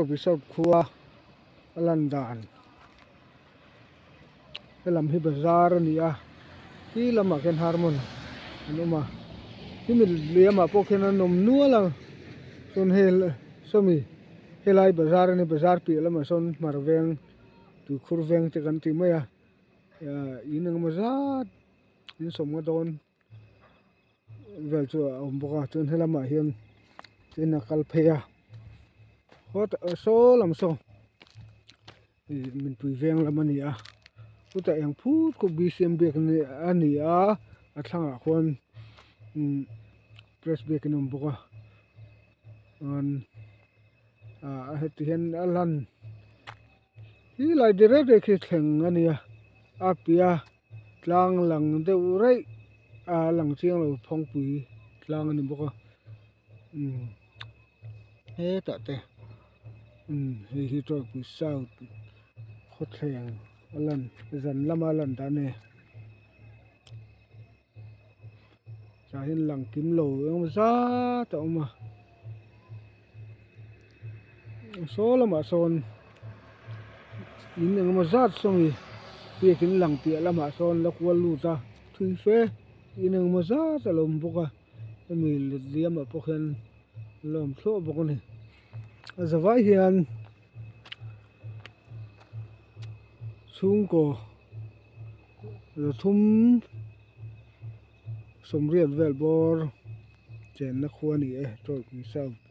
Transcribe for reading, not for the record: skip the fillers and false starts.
Resort khua a lan dan helam hi bazar a ni a khi lamah khian harmon an awm a khimi lehlamah pawh khian an awm nual a chuan hei sawmi helai bazar a ni bazar piah lamah sawn hmar veng tuikhur veng te kan ti mai a ah in engemaw zat in sawmnga dawn. vel chu a awm bawk a chuan helamah hian tin a kal phei a saw lam saw ih mipui veng lam a ni a chutah eng phut khawp bcm biak a ni a a thlangah khuan umm press biak in a awm bawk a chuan ah heti hian a lan hi lai direk direk hi thleng a ni a a piah a. Tlang lang deuh raih a lang chiang lo phawngpui tlang a ni bawk a umm hetah te umm hei hi tawipui south khawthleng a lan zan lama a lan dan a ni tah hian lang kim lo engemaw zat a awm a. Saw lamah sawn in engemaw zat sawi biakin lang piah lamah sawn la kual lut a thui fe in engemaw zat a lo awm bawk a hemi letliamah pawh khian a lo awm thluah bawk a ni a zavai hian chhungkaw zathum sawmriat vel bawr chenna khua a ni e tawipui south.